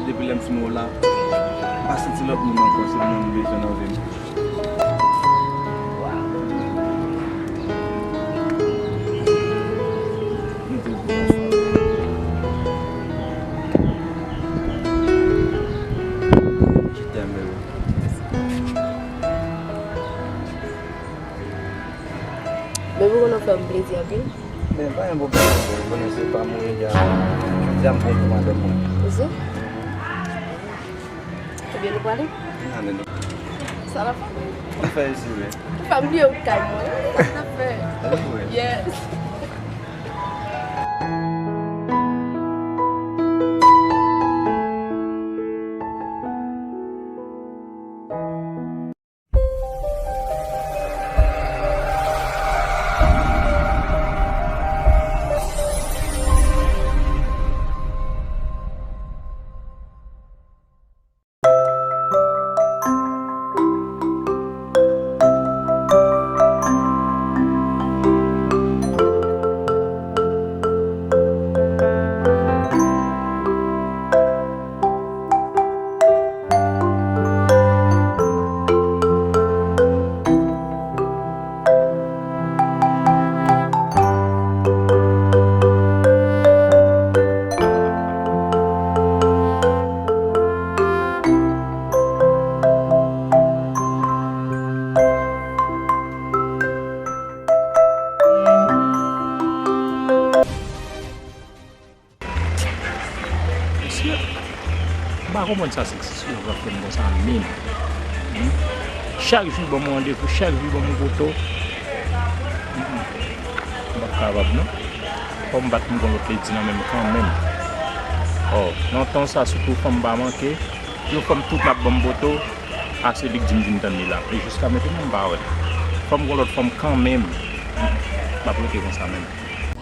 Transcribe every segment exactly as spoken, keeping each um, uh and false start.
Depi lè m fin wè w la, m pa santi lòt moun ankò, se ou menm m bezwen nan vi m. M te di w bonswa. Je t'aime, bebe. Bebe, ou konn ou fè m plezi anpil. Men pa gen pwoblèm, bebe. Ou konnen se pa mwen, ya. Jodi a m pran pou madanm mwen. Ou si? Ebyen, nou prale? Ann ale non. Sa l ap fè? L ap fè isi, wi. Ou fè m bliye ou kay mwen. Sa l ap fè? Ann ale, wi. Yes. Mesye, m pa konprann sa seksisyon yo ap fè m konsa menm. Hmm? Chak jou ban m randevou, chak jou ban m yon poto. Mm, mm. M p ap kapab non. Fò m bat m gon lòt ledi nan men m kanmenm. Oh, nan tan sa, sitou fanm pa manke. Yon fanm tout n ap ban m poto. A se li k di m vin tann li la. E jiska mentnan m pa wè l. Fò m gon lòt fanm kanmenm. Mm, mm. M ap rete konsa menm.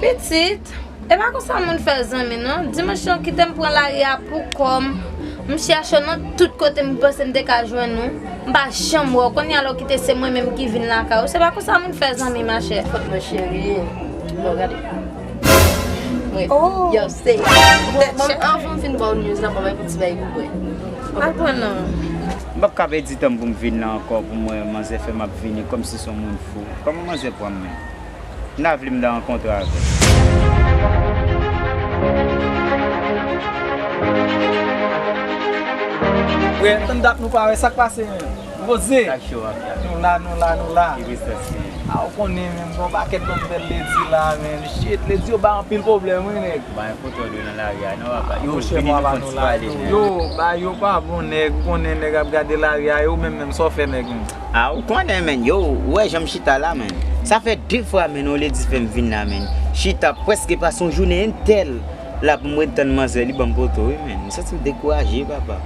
Pitit, e pa konsa moun fè zanmi non. Dimanch lan kite m pran lari a pou kò m. M chèche w nan tout kote m panse m te ka jwenn ou. M pa janm wè w. Kounye a la w kite se mwen menm ki vin lakay ou. Se pa konsa moun fè zanmi, machè. Fòt mwen cheri. Bon, gade. Wi. Oh. Yo, se. Bon, bon, chè. Anvan m fin ba w news la, ban mwen yon ti bagay pou bwè. Al pran non. M p ap ka pèdi tan m pou m vin la ankò pou m wè manzè fè m ap vini kòmsi se yon moun fou. Kòman manzè pran m menm? N a vle m ta rankontre avè l. Frè, tann dat nou pa wè, sa k pase menm? Poze. Sa k cho ap fè? Nou la, nou la, nou la. Ki biznis li ye? A, ou konnen menm, gon pakèt bann bèl ledi la, menm. Shit, ledi yo bay anpil pwoblèm, wi, nèg. Bay foto de nan lari a, non, papa. Yo, monchè, vini nou papa, fè yon ti pale, menm. Yo, ba yo pa bon, nèg. Ou konnen nèg ap gade lari a, e ou menm, menm, sa w fè, nèg, menm? A, ou konnen, menn, yo, ou wè jan m chita la, menn. Sa fè de fwa, menn, yon ledi fè m vin la, menn. Chita prèske pase yon jounen entèl la pou m ret tann manzè, li ban m poto, wi, menn. M santi m dekouraje, papa.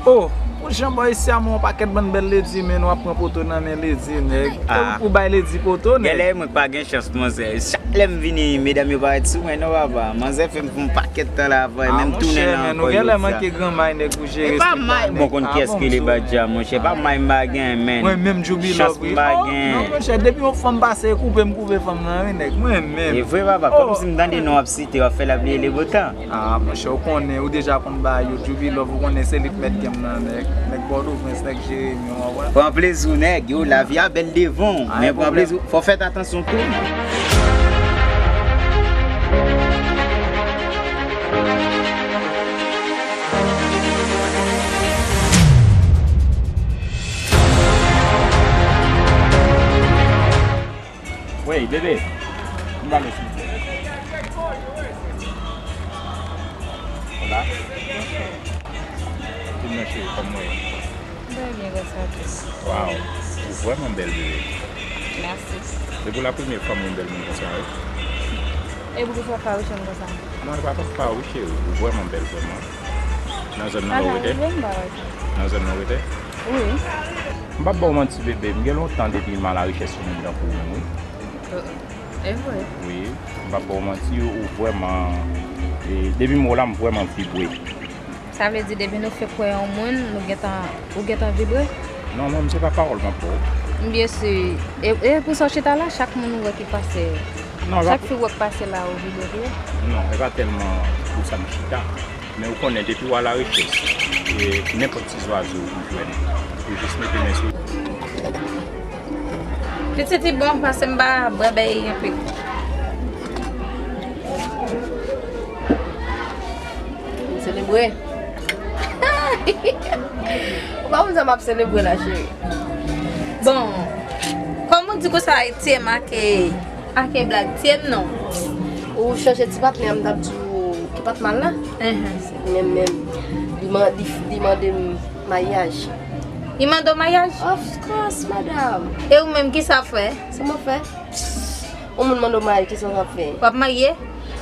Oh, pou jan bò isi a, men yon pakèt bann bèl ledi, menn, w ap pran poto nan men ledi, nèg. Ah. Ou, ou bay ledi poto, nèg. Genlè mwen pa gen chans, manzè. Chak lè m vini, medam yo parèt sou mwen, non, papa. Manzè fè m fè yon pakèt tan la, avè, ah, menm tounen la ankò, jodi a. Monchè, menn, ou genlè manke granmay, nèg, pou jere stil la, nèg. E pa may, bon, konn kiyès ki le badja, monchè. Pa may m pa gen, menn. Mwen menm, Djoubi Love, wi. Chans m pa gen. Oh, non, monchè, depi yon fanm pase, koupe m koupe fanm nan, wi, nèg. Mwen menm. E vre, papa, kòmsi m tande non w ap site, w ap fè lapli e le bo tan. Ah, monchè, ou konnen, ou deja konn bagay yo, Djoubi Love, ou konnen se li k mèt game nan, nèg. Nèg Pòtoprens, nèg Jeremi, w konprann? Pran plezi w, nèg, yo, lavi a bèl devan w, men pran plezi w, fò w fè atansyon tou. Wey, bebe, m prale sou. Hola. Kòman w ye, cheri, kòman w ye? Byen, byen, gras a Dye. Waw, ou vrèman bèl, bebe. Mèsi. Se pou la premye fwa m wè yon bèl moun konsa, wi. E poukisa w fawiche m konsa? Non, e pa fòk fawiche, ou vrèman bèl, vrèman. Nan zòn nan ou rete? Nan zòn nan ou rete? Wi. M p ap ba w manti, bebe, m gen lontan depi m a la rechèch yon moun tankou ou menm, wi. E vre? Wi, m p ap ba w manti, ou vrèman, e, depi m wè w la, m vrèman vibre. Sa vle di, depi nou fenk wè yon moun, nou gentan, ou gentan vibre? Non, non, se pa pawòl m ap ba w. Byen si. E, e pou sa w chita la, chak moun ou wè ki pase, chak fi w wè k pase la, ou vibre pou yo? Non, e pa tèlman pou sa m chita. Men ou konnen, depi w al arechèch, e, nenpòt ti zwazo ou jwenn, ou jis mete men sou. Pitit li bon, pase m pa bwè bèy anpil. M selebre. Ou pa konn sa m ap selebre la, cheri. Bon, kòm ou di konsa, tye m ake, ake blag, tye m non. Ou chanje ti patnè, m t ap di w ki pa t mal la. Enhen. Se li menm menm. Li man-, li, li mande m maryaj. Li mande w maryaj? Of course, madam. E ou menm, ki sa w fè? Sa mwen fè? Yon moun mande w maryaj, kisa w ap fè? W ap marye?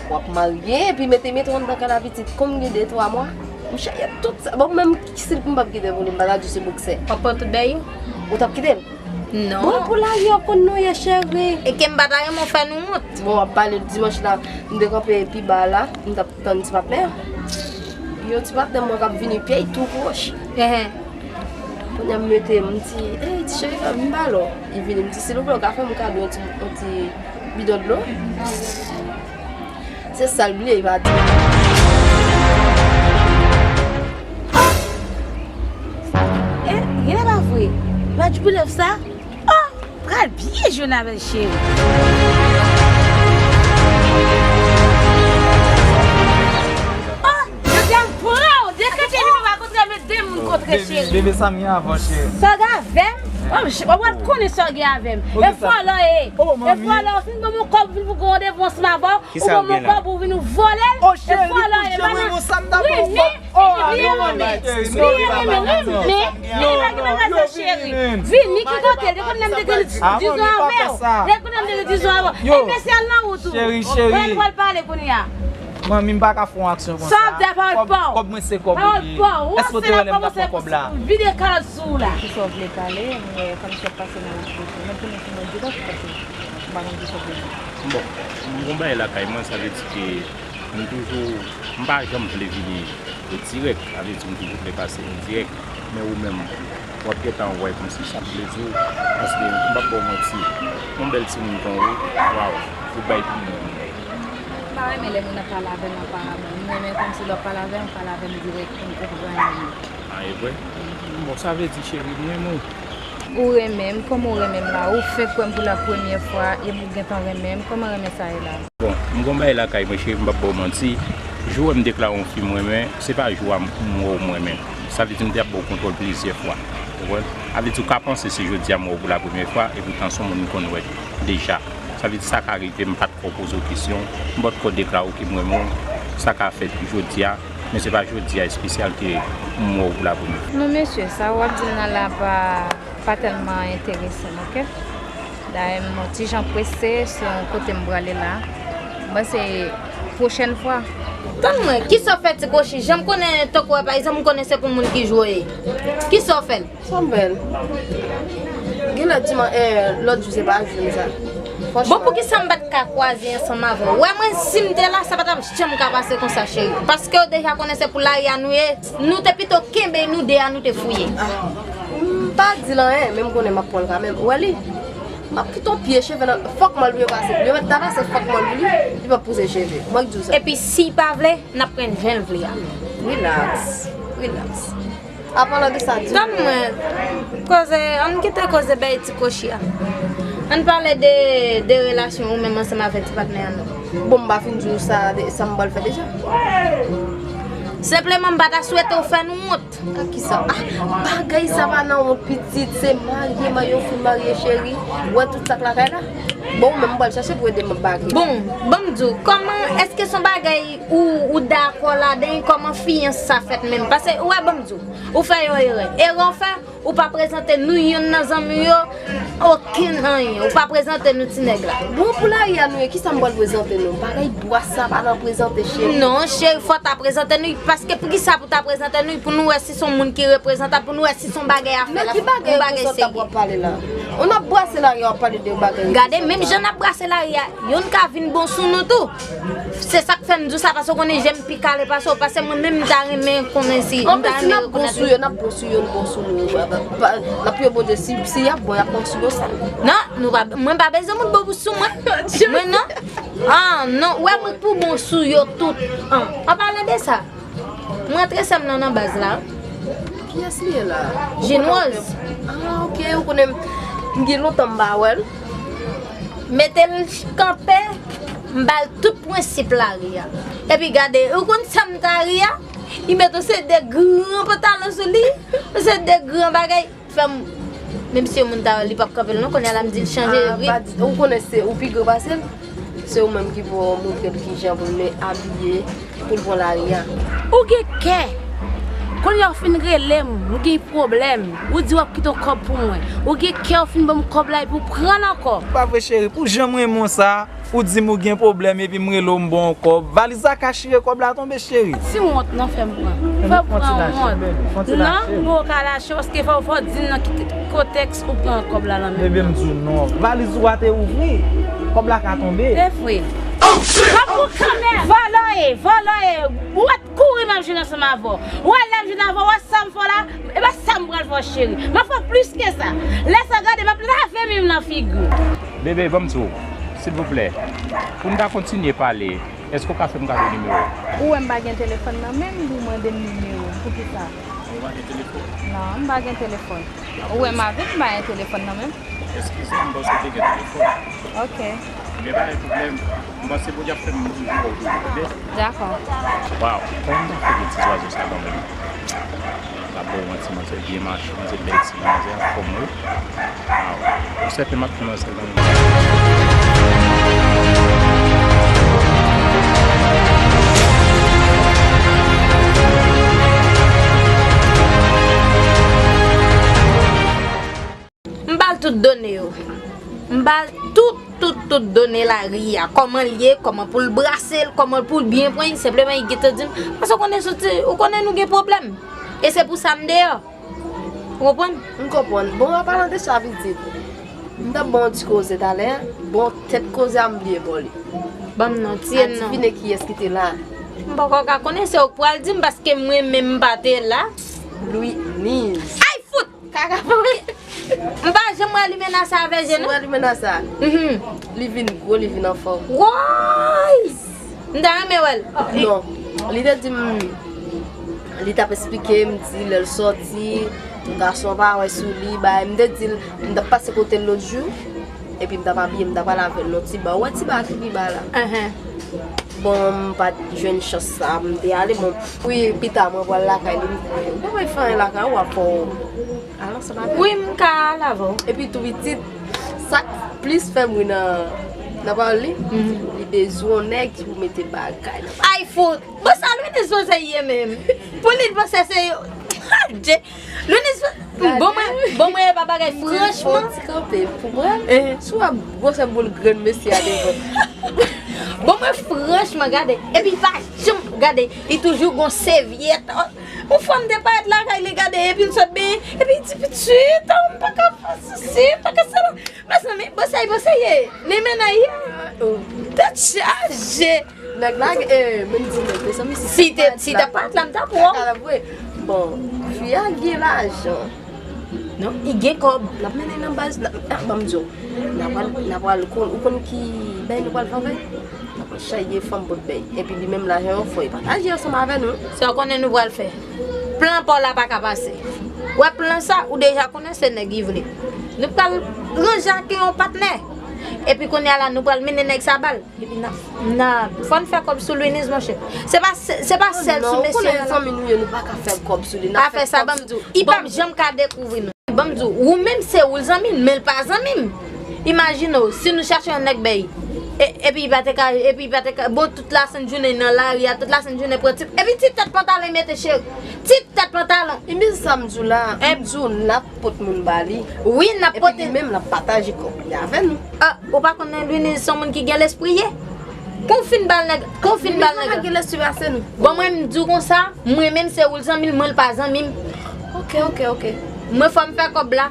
W ap marye, epi mete metwo anndan kay la pitit. Kòm gen de twa mwa, m chèche tout sa. Bon, menm si m p ap kite pou li, m pa ta di se boksè. W ap pran tout bèy yo? Ou t ap kite l? Non. Bon, pou lari w ap konn nou ye, cheri. E ke m pa ta renmen w fè nou wont. Bon, w ap pale dimanch la, m te kanpe pi ba la, m t ap tann ti patnè. Yon ti patnè mwen k ap vini, pyè tou pwòch. Enhen. Kounye a m mete, m di, "Ey, ti cheri, fè m ba lò." Li vini, m di, "Silvouplè, ou ka fè m kado yon ti, yon ti bidon dlo?" Se sa l bliye, li pa di. Eh, genlè pa vre. Li pa di pou lèv sa? Oh, pral byen jwenn avè l, cheri. Oh, jodi a m pran w. Dekrete li pa kontre, met de moun kontre, cheri. Bebe, sa m gen avè w, cheri. Sa w gen avè m? Oh, m ch-, w ap konnen sa w gen avè m. E fòlò ye. E fòlò, w fin ban m yon kòb, vin pou gon randevou ansanm avè w. Ou ban m yon kòb, ou vin ou vòlè l. E fòlò ye, pa nan. Wi, men, li renmen, li renmen, li renmen. Li pa gen bagay sa, cheri. Vini ki kote, depi lè m te gen dizon avè w. Depi lè m te gen dizon avè w. Enbesil nan wout ou. Cheri, cheri. Mwen pral pale kounye a. Manmi, m pa ka fè yon aksyon konsa. Sa w ap di a pawòl pa w. Kòb mwen se kòb ou ye. Èske w te wè lè m t ap pran kòb la? Vide kalòt sou ou la. Kisa w vle pale, m wè kòmsi w ap pase nan wout ou. Men pou nou fini, di w kisa w vle. M pa konn kisa w vle di. Bon, m gon bagay lakay mwen, sa vle di ke m toujou, m pa janm vle vini dirèk, sa vle di m toujou vle pase dirèk. Men ou menm, w ap gentan wè kòmsi sa m vle di w, paske m p ap ba w manti. Yon bèl timoun kon ou, waw, ou bay pou moun. M pa renmen lè moun ap pale avè m aparaman. M renmen kòmsi lè w ap pale avè m, pale avè m dirèk pou m konprann ou. A, e vre? Bon, sa vle di, cheri, m renmen w. Ou renmen m, kòman w renmen m la? Ou fenk wè m pou la premyè fwa, epi w gentan renmen m. Kòman renmen sa ye la? Bon, m gon bagay lakay mwen, cheri, m p ap ba w manti. Jou wè m deklare yon fi m renmen, se pa jou a m wè w m renmen. Sa vle di m te ap ba w kontwòl plizyè fwa. Ou konprann? Sa vle di w ka panse se jodi a m wè w pou la premyè fwa, epoutan se yon moun m konn wè deja. Sa vle di sa ka rive, m pa t ko poze w kesyon, m pa t ko deklare w ke m renmen w. Sa ka fèt jodi a, men se pa jodi a espesyal ke m wè w pou la premyè fwa. Non, mesye, sa w ap di m nan la pa, pa tèlman enterese m, oke? Dayè, m yon ti jan prese, se yon kote m prale la. M panse pwochèn fwa. Tann mwen, kisa w fè ti kochi? Jan m konnen, tankou wè, pa egzanp, m konnen se pou moun ki jwe w ye. Kisa w fè l? Sa m fè l? Genlè diman, eh, lòt jou se pa jou m sa. Bon, poukisa m pa t ka kwaze ansanm avè w? Wè mwen, si m te la, sa pa t ap janm ka pase konsa, cheri. Paske w deja konnen se pou lari a nou ye. Nou te pito kenbe nou de a, nou te fouye. Ah. M pa di l anyen, men m konnen m ap pran l kanmenm. Ou wè li? M ap kite yon pye cheve nan, fòk mwen l pase. Yo mèt ta pase, fòk mwen l li, li p ap pouse cheve. Mwen k di w sa. Epi si l pa vle, n ap pran jan l vle a. Relax, relax. An palan de sa, di. Tann mwen, koze, ann kite koze bay ti kochi a. Ann pale de, de relasyon ou menm ansanm avèk ti patnè a nou. Bon, m pa fin di w sa, de, sa m pral fè deja. Senpleman, m pa ta swete w fè nou wont. A kisa? Ah, bagay sa pa nan wont pitit, se marye, marye, yon fi marye, cheri. Ou wè tout sa k lakay la. Bon, ou menm m pral chache pou ede m ak bagay. Bon, ban m di w, kòman, èske se yon bagay ou, ou dakò ladan, kòman fiyans sa fèt menm? Paske, ou wè, ban m di w, ou fè yon erè. Erè w fè, ou pa prezante nou yonn nan zanmi w yo okenn anyen. Ou pa prezante nou ti nèg la. Bon, pou lari a nou ye, kisa m pral prezante nou? Bagay bwa sa pa nan prezante, cheri. Non, cheri, fò w ta prezante nou, paske poukisa pou w ta prezante nou, pou nou wè si se yon moun ki reprezantab, pou nou wè si se yon bagay a fè la, yon bagay serye. Nan ki bagay reprezantab w ap pale la? On ap brase lari a, w ap pale de bagay reprezantab. Gade, menm jan n ap brase lari a, yonn ka vin bon sou nou tou. Se sa k fè m di w sa, paske w konnen je m pi kale pase w, paske mwen menm m ta renmen konnen si, m ta renmen rekonèt ou. Anplis, si n ap bon sou yo, n ap bon sou yo, n bon sou nou. Pa, pa, n ap priye Bondye, si, si y ap bon, y ap bon sou yo sèl. Non, nou pa, mwen pa bezwen moun bon sou mwen. Mwen non. Ah, non, ou wè mwen pou bon sou yo tout. Ah, an palan de sa, M rantre sè m nan nan baz la. Kiyès li ye la? Jenwòz. Ah, ok, ou konnen m gen lontan m pa wè l. Mete l kanpe, m ba l tout prensip lari a. Epi gade, ou konn sa m ta ri a? Li mete yon seri de gran pantalon sou li, yon seri de gran bagay. Fè m, menm si yon moun ta wè l, li p ap kanpe l non, kounye a la m di l chanje ri. Ou konnen se ou pi gran pase l. Se ou menm ki pou montre l kijan pou l abiye pou l pran lari a. Ou gen kè. Kounye a w fin rele m, m gen pwoblèm. Ou di w ap kite yon kòb pou mwen. Ou gen kè w fin ban m kòb la epi w pran l ankò. Pa vre cheri, pou jan m renmen w sa, ou di m ou gen pwoblèm epi m rele w m ba w yon kòb. Valiz la ka chire kòb la tonbe cheri. Ti wont nan fè m pran. Fè w pran wont. Non, m poko ka lache paske fò w di m nan ki kontèks ou pran kòb la nan men m. Bebe m di w non. Valiz ou a te ouvri. Kòb la ka tonbe. Se vre. Vòlò ye, vòlò ye. Ou wè kouri m ap jwenn ansanm avè w. Ou wè lè m jwenn avè w, wè sa m fè w la? E pa sa m pral fè w cheri. M ap fè w plis ke sa. Lè sa gade, m ap lave men m nan figi w. Bebe, ban m di w, silvouplè, pou n ta kontinye pale, èske w ka fè m kado nimewo w? Ou wè m pa gen telefòn nan men m, ou mande m nimewo m. Poukisa? Ou pa gen telefòn? Non, m pa gen telefòn. Ou wè m avè m, m pa gen telefòn nan men m. Eskize m, m panse w te gen telefòn. Ok. Men pa gen pwoblèm. M panse Bondye ap fè m toujou wè w toujou, tande? Dakò. Waw, kòman m ta fè gen ti zwazo sa kanmenm? M pa ba w manti, manzè byen mache, manzè bèl ti, manzè anfòm wi. Waw, yon sèten m ap fè manzè kanmenm. M ba l tout done yo. M ba l tout, tout, tout done lari a. Kòman l ye, kòman pou l brase l, kòman pou l byen pran l. Senpleman, li gentan di m, paske w konnen soti, ou konnen nou gen pwoblèm. E se pou sa m deyò. Ou konprann? M konprann. Bon, an palan de sa, pitit, m t ap ba w yon ti koze talè, bon, tèt koze a m bliye ba w li. Ban m non, tiye m non. Adivine kiyès ki te la. M poko ka konnen, se ou k pral di m, paske mwen menm m pa te la. Louinise. Ay, fout! Kaka pou mwen. M pa janm wè limena sa avè je non. Si w wè limena sa, li vin gwo, li vin anfòm. Woy! M ta renmen wè l. Non. Li te di m, li t ap esplike m, di lè l sòti, gason pa wè sou li, bay. M te di l, m t ap pase kote l lòt jou, epi m t ap abiye, m t ap pale avè l nan ti ba. Ou wè ti ba ki pi ba la? Bon, m pa t jwenn chans sa, m te ale, bon, wi, pita mwen pral lakay li, m pa wè fè anyen lakay ou, w ap fè w al ansanm avè l. Wi, m ka al avè w. Epi tou pitit, sa k plis fè m ri nan, nan pawòl li, li bezwen yon nèg ki pou mete bagay nan bagay. Ay fout! Bon, sa Louinise panse l ye menm? Pou li, l panse se yo. Adje! Louinise, bon mwen, bon mwen e pa bagay, franchman. Ti kanpe, pou mwen, si w ap gwosè boul grenn mesye a devan. Bon mwen, franchman, gade. Epi pa janm, gade, li toujou gon sevyèt. Yon fwa m te parèt lakay li, gade, epi l sot benyen, epi li di, pitit, m pa ka fè sesi, m pa ka sela. Mezanmi, bon sa, bon sa ye. Li mennen ye. Tèt chaje. Nèg la, eh, men di nèg, mezanmi, si te, si te parèt la, m ta pran. Bon, fi a gen lajan. Non, li gen kòb. N ap mennen nan baz, n ap, ah, ban m di w. N ap al, n ap al kon, ou konn ki bay nou pral fè avè l? N ap al chaye fanm bòt bèy. Epi li menm lajan yo fò, li pataje ansanm avè nou. Sa w konnen nou pral fè? Plan pa w la pa ka pase. Wè plan sa, ou deja konnen se nèg li vle. Nou pral ranje ak yon patnè. Epi kounye a la, nou pral mennen nèg sa ba l. Epi n ap, n ap, fò n fè kòb sou Louinise, monchè. Se pa, se, se pa sèl sou mesye a la. Fanmi nou ye, nou pa ka fè kòb sou li. Pa fè sa, ban m di w. Li p ap janm ka dekouvri nou. Ban m di w, ou menm se ou l zanmi l, men l pa zanmi m. Imajine w, si nou chache yon nèg bay, e, epi li pa te ka, epi li pa te ka, bon, tout lasent jounen nan lari a, tout lasent jounen pran ti, epi ti tèt pantalon li mete cheri. Ti tèt pantalon. Epi sa m di w la, m di w n ap pot moun ba li. Wi, n ap pote. Epi li menm l ap pataje kòb li avè nou. Ah, ou pa konnen Louinise se yon moun ki gen lespri ye? Kon w fin ba l nèg, kon w fin ba l nèg la. Louinise pa gen lespri pase nou. Bon, mwen m di w konsa, mwen menm se ou l zanmi l, mwen l pa zanmi m. Ok, ok, ok. Mwen fò m fè kòb la.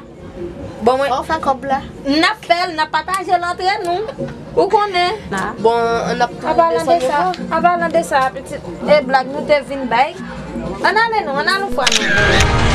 Bon, mwen. Fò w fè kòb la. N ap fè l, n ap pataje l antre nou. Ou konnen. Bon, n ap tou desann yon fwa. An palan de sa, pitit, e blag nou te vin bay. Ann ale non, ann al yon fwa non.